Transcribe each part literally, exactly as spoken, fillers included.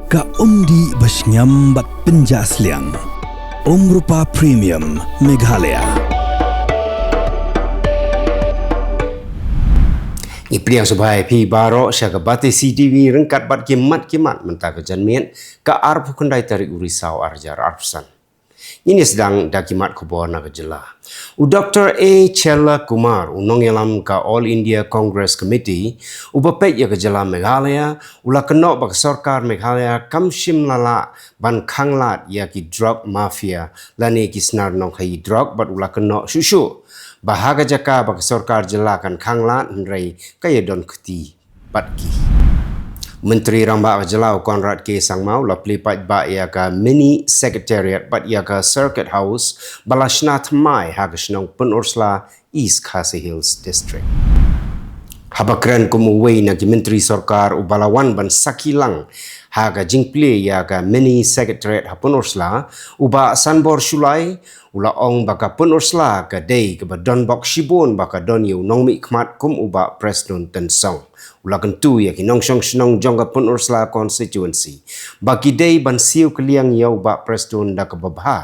Ka umdih ba shngiam bad pynjah sliang. Umrupa Premium Meghalaya. Ngi pdiang sngewbha ïa phi baroh sha ka Batesi T V ryngkat bad ki mat ki mat mynta ka janmiet ka arphew khyndai tarik u Risaw arhajar arphew san. Ngin ïa sdang da ki mat khubor na ka jylla. U Doctor A Chella Kumar, u nongïalam ka All India Congress Committee, uba peit ïa ka jylla Meghalaya, u la kynnoh ba ka sorkar Meghalaya kam shym la lah ban khanglad ïa ki drug mafia lane ki snar nongkhaïi drug, bad u la kynnoh shuh shuh ba ha ka jaka ba ka sorkar jylla kan khanglad, hynrei ka ïadon kti bad ki. Myntri Rangbah ka jylla u Conrad K Sangma u la plie paidbah ïa ka Mini Secretariat bad ïa ka Circuit House ba la shna thymmai ha ka shnong Pynursla, East Khasi Hills District. Haba kren kum uwei na ki myntri sorkar uba la wan ban sakhi lang ha ka jingplie ïa ka Mini Secretariat ha Pynursla, u Bah Sanbor Shullai u la ong ba ka Pynursla ka dei kaba donbok shibun ba ka don ïa u nongmihkhmat kum u Bah Prestone Tynsong. U la kyntu ïa ki nongshong shnong jong ka Pynursla constituency ba ki dei ban siew kylliang ïa u Bah Prestone da kaba bha,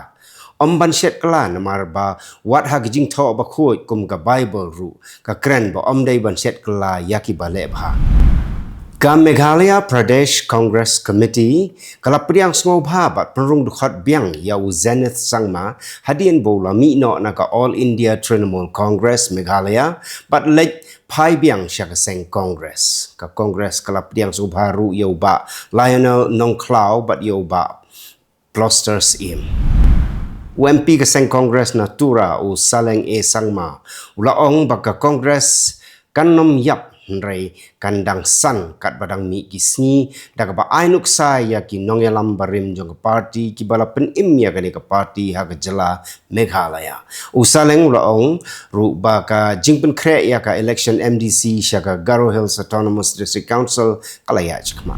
ym ban shet kylla, namar ba wat ha ka Jingthoh Bakhuid kum ka Baibl ruh ka kren ba ym dei ban shet kylla ïa kiba leh bha. Ka Meghalaya Pradesh Congress Committee ka la pdiang sngewbha bad pynrung dkhot biang ïa u Zenith Sangma hadien ba u la mih noh na ka All India Trinamool Congress Meghalaya bad leit phai biang sha ka seng Congress. Ka Congress ka la pdiang sngewbha ruh ïa u Bah Lionel Nongkhlaw bad ïa u Bah Ploster Syiem. U M P ka seng Congress na Tura, u Saleng A Sangma, u la ong ba ka Congress kan ym ïap, hynrei kan dang san katba dang mih ki sngi, da kaba ai nuksa ïa ki nongïalam barim jong ka party kiba la pynim ïa kane ka party ha ka jylla Meghalaya. U Saleng u la ong ruh ba ka jingpynkhreh ïa ka election M D C sha ka Garo Hills Autonomous District Council ka la ïaid shakhmat.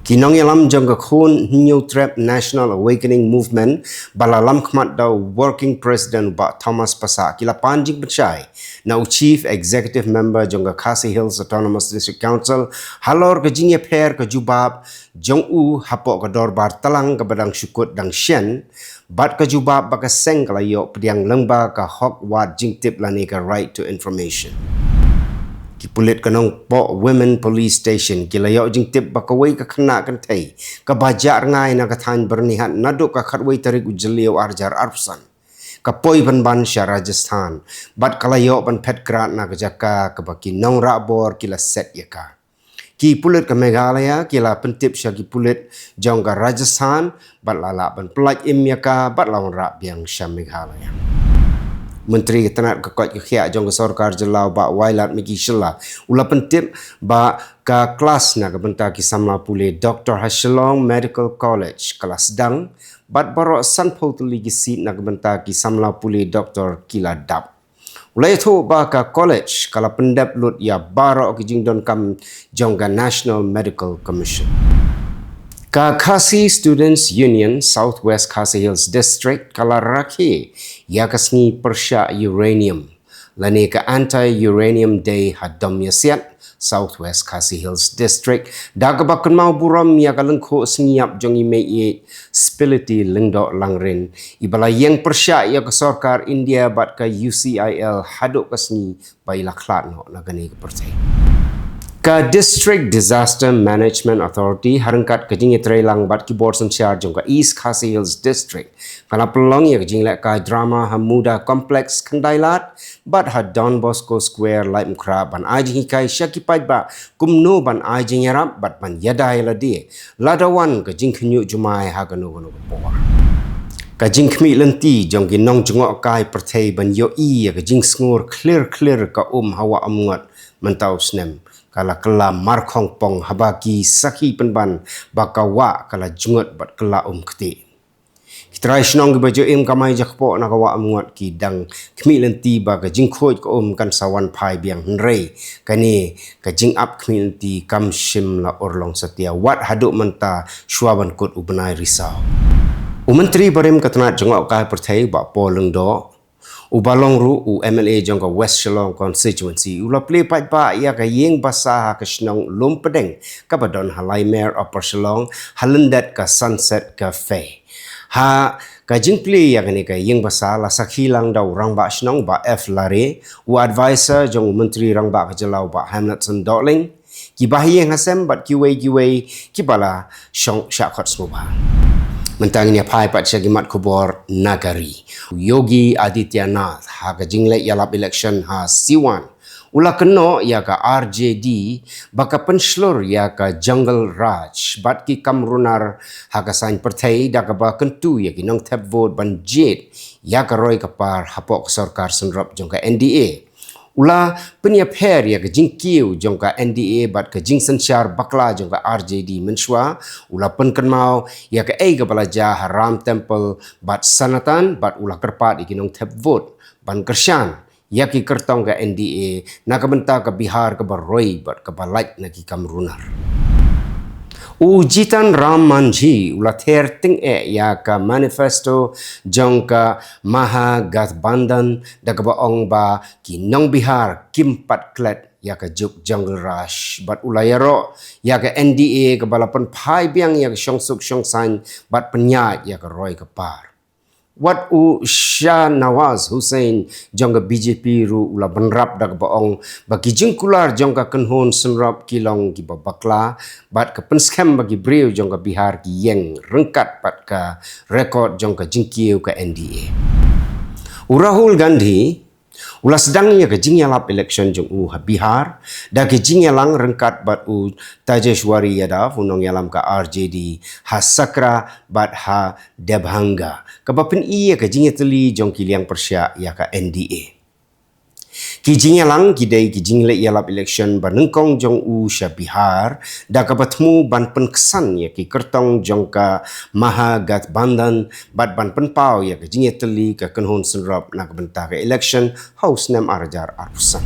Ki nongïalam jong ka khun Hynñiewtrep National Awakening Movement ba la lamkhmat da u Working President, u Bah Thomas Passah, ki la pan jingpynshai na u Chief Executive Member jong ka Khasi Hills Autonomous District Council halor ka jingïapher ka jubab jong u hapoh ka dorbar tlang kaba dang shu kut dang shen, bad ka jubab ba ka seng ka la ïoh pdiang lyngba ka hok wad jingtip lane ka right to information. Ki pulit ka Nongpoh Women Police Station ki la ïoh jingtip ba kawei ka khynnah kynthei kaba jah rngai na ka thaiñ Byrnihat naduh ka khatwei tarik u Jylliew arhajar arphew san ka poi pynban sha Rajasthan, bad ka la ïoh ban phet krad na ka jaka kaba ki nongrah bor ki la set ïa ka. Ki pulit ka Meghalaya ki la pyntip sha ki pulit jong ka Rajasthan bad la lah ban pyllait im ïa ka bad la wanrah biang sha Meghalaya. Myntri ka tnat ka koit ka khiah jong ka sorkar jylla, u Bah Wailadmiki Shylla, u la pyntip ba ka klas na ka bynta ki samla pule doktor ha Shillong Medical College ka la sdang, bad baroh sanphew tylli ki seat na ka bynta ki samla pule doktor ki la dap. U la ïathuh ba ka college ka la pyndep lut ïa baroh ki jingdonkam jong ka National Medical Commission. Ka Khasi Students Union South West Khasi Hills District ka la rakhe ïa ka sngi pyrshah uranium, lane ka Anti Uranium Day ha Domiasiat, South West Khasi Hills District, da kaba kynmaw burom ïa ka lyngkhuh sngi ïap jong i mei ïeit Spility Lyngdoh Langrin, iba la ïeng pyrshah ïa ka sorkar India bad ka U C I L haduh ka sngi ba i la khlad noh na kane ka pyrthei. Ka District Disaster Management Authority, ha ryngkat ka jingïatreilang bad ki bor synshar jong ka East Khasi Hills District, ka la pynlong ïa ka jinglehkai drama ha Muda Complex Khyndailad bad ha Don Bosco Square Laitumkhrah ban ai jinghikai sha ki paidbah kumno ban ai jingïarap bad ban ïada ïa lade lada wan ka jingkhynñiuh jumai ha kano kano ka por. Ka jingkhmih lynti jong ki nongjngohkai pyrthei ban ïohi ïa ka jingsngur khlir khlir ka um ha Wah Umngot mynta u snem ka la kylla markhongpong haba ki sakhi pynban ba ka wah ka la jngut bad kylla um ktieh. Ki trai shnong kiba ju im kamai ja kpoh na ka Wah Umngot ki dang khmih lynti ba ka jingkhuid ka um kan sa wan phai biang, hynrei kane ka jingap khmih lynti kam shym la urlong satia wat haduh mynta shuwa ban kut u bnai Risaw. U Myntri barim ka tnat jngohkai pyrthei, Bah Paul Lyngdoh, U ba long ruh u M L A jong ka West Shillong Constituency u la plie paidbah ïa ka ïing basa ha ka shnong Lumpdeng kaba don ha Laimer, Upper Shillong, ha lyndet ka Sunset Cafe. Ha ka jingplie ïa kane ka ïing basa la sakhi lang da u rangbah shnong Bah F Lare, u advisor jong u Myntri Rangbah ka jylla Bah Hamletson Dohling, ki bahaïing hasem bad kiwei kiwei kiba la shong shah khot sngewbha. Mynta ngin ïa phai pat sha ki mat khubor na ka ri. U Yogi Adityanath ha ka jingleit ïalap election ha Siwan u la kynnoh ïa ka R J D ba ka pynshlur ïa ka Jungle Raj bad ki kam runar ha ka saiñ pyrthei da kaba kyntu ïa ki nongthep vote ban jied ïa ka roi ka par hapoh ka sorkar synrop jong ka N D A. U la pynïapher ïa ka jingkiew jong ka N D A bad ka jingsynshar bakla jong ka R J D mynshuwa. U la pynkynmaw ïa kaei kaba la jia ha Ram Temple bad Sanatan bad u la kyrpad ïa ki nongthep vote ban kyrshan ïa ki kyrtong ka N D A na ka bynta ka Bihar kaba roi bad kaba lait na ki kam runar. U Jitan Ram Manjhi u la ther tyngeh ïa ka manifesto jong ka Mahagathbandhan da kaba ong ba ki nong Bihar kim pat klet ïa ka juk Jungle Raj bad u la ïaroh ïa ka N D A kaba la pynphai biang ïa ka shongsuk shongsaiñ bad pynïaid ïa ka roi ka par. Wat u Shahnawaz Hussain jong ka B J P ruh u la bynrap da kaba ong ba ki jingkular jong ka kynhun synrop ki long kiba bakla bad ka pynskhem ba ki briew jong ka Bihar ki ïeng ryngkat bad ka rekod jong ka jingkiew ka N D A. U Rahul Gandhi u la sdang ïa ka jingïalap election jong u ha Bihar da ka jingïalang ryngkat bad u Tejashwari Yadav u nongïalam ka R J D ha Sakra bad ha Darbhanga kaba pyni ïa ka jingïatylli jong ki liang pyrshah ïa ka N D A. Ki jingïalang ki dei ki jingleit ïalap election ba nyngkong jong u sha Bihar da kaba thmu ban pynksan ïa ki kyrtong jong ka Mahagathbandhan bad ban pynpaw ïa ka jingïatylli ka kynhun synrop na ka bynta ka election ha u snem ar hajar arphew san.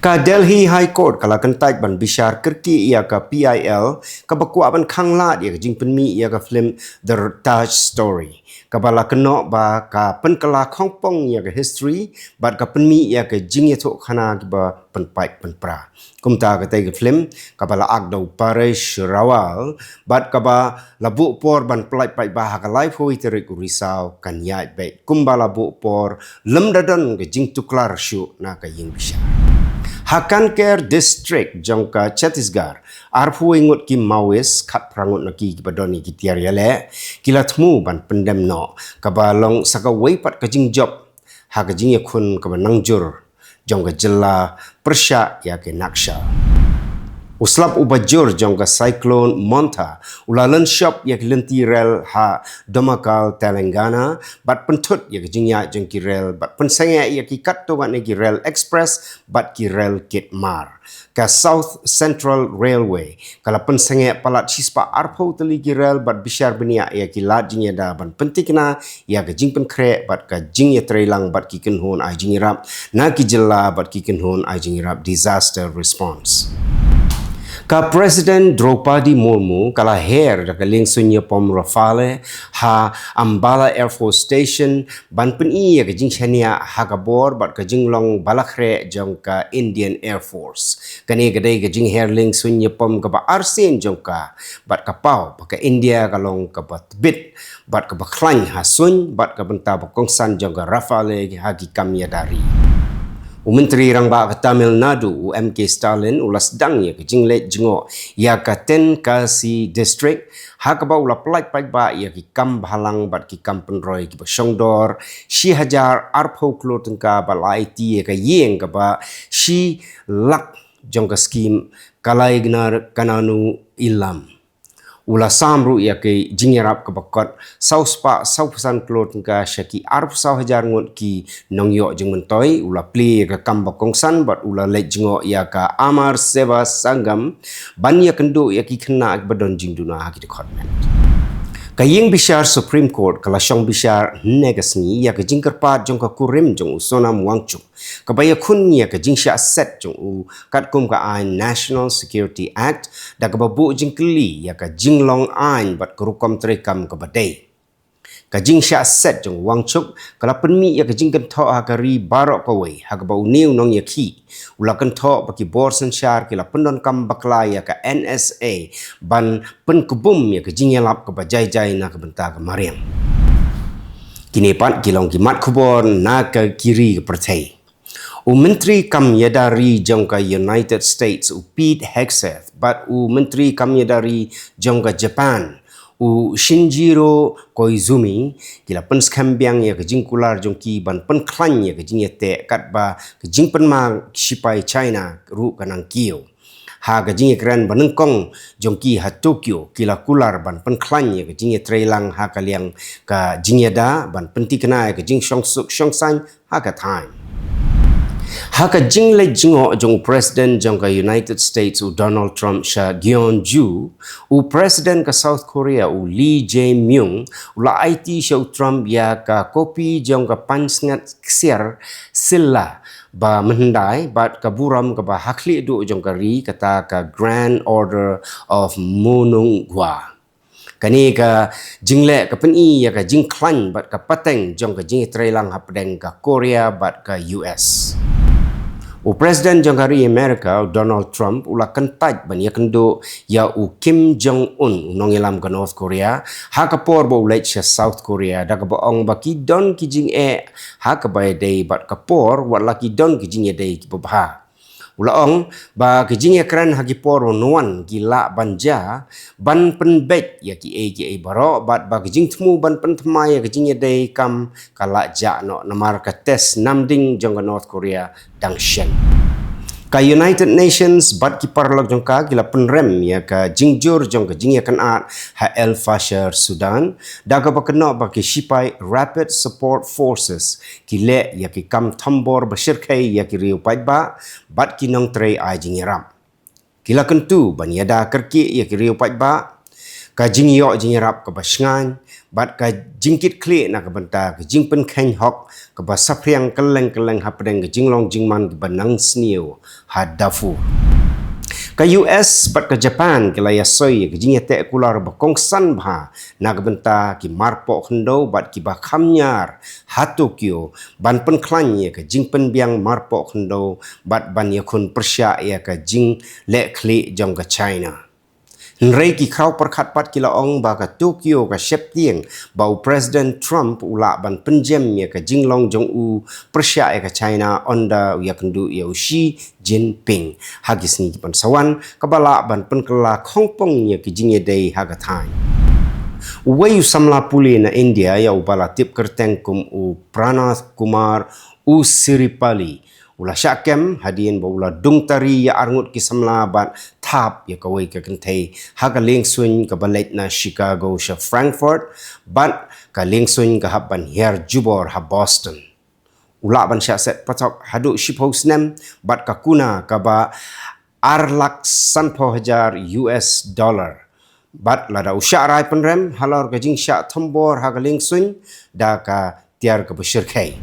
Ka Delhi High Court ka la kyntait ban bishar kyrkieh ïa ka P I L kaba kwah ban khanglad ïa ka jingpynmih ïa ka film The Taj Story kaba la kynnoh ba ka pynkylla khongpong ïa ka history bad ka pynmih ïa ka jingïathuhkhana kiba pynpait pynpra. Kumta katei ka film kaba la act da u Paresh Rawal bad kaba la buh por ban pyllait paidbah ha ka laiphew tarik u Risaw kan ïaid beit kumba la buh por lymda don ka jingtuklar shuh na ka ïing bishar. Ha Kanker District jong ka Chhattisgarh, arphew ngut ki Maoist, khatphra ngut na ki kiba don ïa ki tiar ïaleh, ki la thmu ban pyndem noh kaba long sa kawei pat ka jingjop ha ka jingïakhun kaba nangjur jong ka jylla pyrshah ïa ki Naxal. U slap uba jur jong ka Cyclone Mantha u la lynshop ïa ki lynti rel ha Domakal, Telangana bad pynthut ïa ka jingïaid jong ki rel bad pynsangeh ïa ki katto katne ki rel express bad ki rel kit mar. Ka South Central Railway ka la pynsangeh palat shispah arphew tylli ki rel bad bishar bniah ïa ki lad jingïada ban pynthikna ïa ka jingpynkhreh bad ka jingïatreilang bad ki kynhun ai jingïarap na ki jylla bad ki kynhun ai jingïarap disaster response. Ka President Droupadi Murmu ka la her da ka lieng suiñ ïapom Rafale ha Ambala Air Force Station ban pyni ïa ka jingshaniah ha ka bor bad ka jinglong ba la khreh jong ka Indian Air Force. Kane ka dei ka jingher lieng suiñ ïapom kaba arsien jong ka bad ka paw ba ka India ka long kaba tbit bad kaba khlaiñ ha suiñ bad ka bynta ba kongsan jong ka Rafale ha ki kam ïada ri. U Myntri Rangbah ka Tamil Nadu u M K Stalin u la sdang ïa ka jingleit jngoh ïa ka Tenkasi District ha kaba u la pyllait paidbah ïa ki kam bhalang bad ki kam pynroi kiba shongdor shi hajar arphew klur tyngka bad la aiti ïa ka ïing kaba shi lak jong ka skim Kalaignar Kananu Illam. U la sam ruh ïa ki jingïarap kaba kot saw spah saw phew san klur tyngka sha ki arphew saw hajar ngut ki nongïoh jingmyntoi. U la plie ïa ka kam ba kongsan bad u la leit jngoh ïa ka Amar Seva Sangam ban ïakynduh ïa ki khynnah kiba don jingduna ha ki dkhot met. Ka ïing bishar Supreme Court ka la shong bishar hynne ka sngi ïa ka jingkyrpad jong ka kurim jong u Sonam Wangchuk kaba ïakhun ïa ka jingshah set jong u katkum ka aiñ National Security Act da kaba buh jingkylli ïa ka jinglong aiñ bad ka rukom treikam kaba dei. Ka jingshah set jong u Wangchuk ka la pynmih ïa ka jingkynthoh ha ka ri baroh kawei, ha kaba une u nongïakhih u la kynthoh ba ki bor synshar ki la pyndonkam bakla ïa ka N S A ban pynkubum ïa ka jingïalap kaba jai jai na ka bynta ka mariang. Kine pat ki long ki mat khubor na ka ki ri ka pyrthei. U Myntri Kam Ïada Ri jong ka United States, u Pete Hegseth, bad u Myntri Kam Ïada Ri jong ka Japan, u Shinjiro Koizumi, ki la pynskhem biang ïa ka jingkular jong ki ban pynkhlaiñ ïa ka jingïateh katba ka jingpynma shipai China ruh ka nang kiew. Ha ka jingïakren ba nyngkong jong ki ha Tokyo, ki la kular ban pynkhlaiñ ïa ka jingïatreilang ha ka liang ka jingïada ban pyntikna ïa ka jingshongsuk shongsaiñ ha ka thaiñ. Ha ka jingleit jngoh jong u President jong ka United States, u Donald Trump, sha Gyeongju, u President ka South Korea, u Lee Jae-myung, u la aiti sha u Trump ïa ka kopi jong ka pansngiat ksiar silla ba mynhyndai bad ka burom kaba ha khlieh duh jong ka ri, kata ka Grand Order of Monungwa. Kane ka jingleh ka pyni ïa ka jingkhlaiñ bad ka pateng jong ka jingïatreilang hapdeng ka Korea bad ka U S. U President jong ka ri America, u Donald Trump, u la kyntait ban ïakynduh ïa u Kim Jong Un, u nongïalam ka North Korea, ha ka por ba u leit sha South Korea, da kaba ong ba ki don ki jingeh ha kaba ïadei bad ka por, wat la ki don ki jingïadei kiba bha. U la ong ba ki jingïakren ha ki por ban wan ki lah ban jia ban pynbeit ïa kiei kiei baroh, bad ba ki jingthmu ban pynthymmai ïa ki jingïadei kam ka lah jah noh namar ka test namding jong ka North Korea dang shen. Ka United Nations bad ki paralok jong ka ki la pynrem ïa ka jingjur jong ka jingïakynad ha El Fasher, Sudan, da kaba kynnoh ba ki shipai Rapid Support Forces ki leh ïa ki kam thombor ba shyrkhei ïa ki riew paidbah bad ki nongtrei ai jingïarap. Ki la kyntu ban ïada kyrkieh ïa ki riew paidbah, ka jingïoh jingïarap kaba shngaiñ bad ka jingkitkhlieh na ka bynta ka jingpynkheiñ hok kaba saphriang kylleng kylleng hapdeng ka jinglong jingman kaba nang sniew ha Darfur. Ka U S bad ka Japan ki la ïasoi ïa ka jingïateh kular ba kongsan bha na ka bynta ki marpoh khyndew bad kiba kham ñiar ha Tokyo ban pynkhlaiñ ïa ka jingpynbiang marpoh khyndew bad ban ïakhun pyrshah ïa ka jingleh khlieh jong ka China. Hynrei ki khraw pyrkhat pat ki la ong ba ka Tokyo ka sheptieng ba u President Trump u lah ban pynjem ïa ka jinglong jong u pyrshah ïa ka China ynda u ïakynduh ïa u Xi Jinping ha ki sngi kiban sa wan, kaba lah ban pynkylla khongpong ïa ki jingïadei ha ka thaiñ. Uwei u samla pule na India ïa uba la tip kyrteng kum u Pranav Kumar Usiripalli u la shah kem hadien ba u la dung tari ïa arngut ki samla bad thap ïa kawei ka kynthei ha ka liengsuiñ kaba leit na Chicago sha Frankfurt bad ka liengsuiñ ka hap ban hiar jubor ha Boston. U lah ban shah set pathok haduh shiphew snem bad ka kuna kaba ar lak sanphew hajar U S dollar. Bad lada u shah rai pynrem halor ka jingshah thombor ha ka liengsuiñ da ka tiar kaba shyrkhei.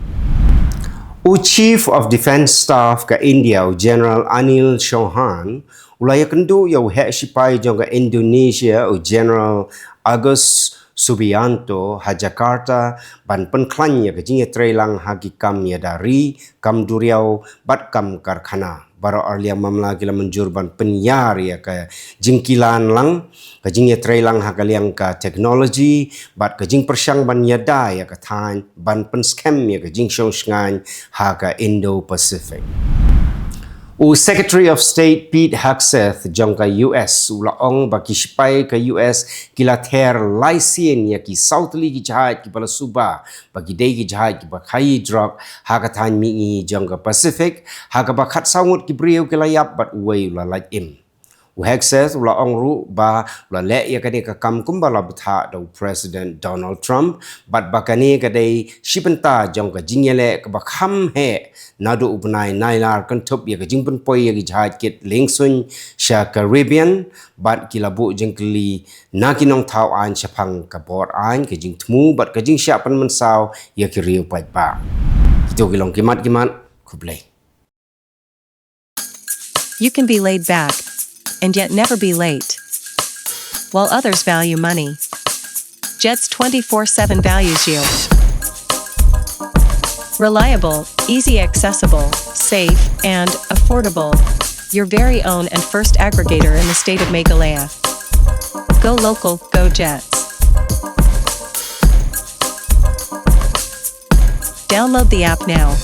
U Chief of Defence Staff ka India, u General Anil Chauhan, u la ïakynduh ïa u heh shipai jong ka Indonesia, u General Agus Subianto, ha Jakarta ban pynkhlaiñ ïa ka jingïatreilang ha ki kam ïada ri, kam duriaw bad kam karkhana. Baroh arliang mamla ki la mynjur ban pynïar ïa ka jingkilan lang, ka jingïatreilang ha ka liang ka teknoloji bad ka jingpyrshang ban ïada ïa ka thaiñ ban pynskhem ïa ka jingshong shngaiñ ha ka Indo-Pacific. U Secretary of State Pete Hegseth jong ka U S u la ong ba ki shipai ka U S ki la ther lai sien ïa ki saw tylli ki jahaj kiba la suba ba ki dei ki jahaj kiba khaïi drok ha ka thaiñ mihngi jong ka Pacific, ha kaba khatsaw ngut ki briew ki la ïap bad uwei u la lait im. U Hegseth u la ong ruh ba u la leh ïa kane ka kam kumba la bthah da u President Donald Trump bad ba kane ka dei shi bynta jong ka jingïaleh kaba kham heh naduh u bnai Nailar kynthup ïa ka jingpynpoi ïa ki jahaj kit liengsuiñ sha Caribbean bad ki la buh jingkylli na ki nongthaw aiñ shaphang ka bor aiñ, ka jingthmu bad ka jingshah pynmynsaw ïa ki riew paidbah. Kito ki long ki mat ki mat. Khublei. You can be laid back and yet never be late. While others value money, Jets twenty-four seven values you. Reliable, easy accessible, safe, and affordable. Your very own and first aggregator in the state of Meghalaya. Go local, go Jets. Download the app now.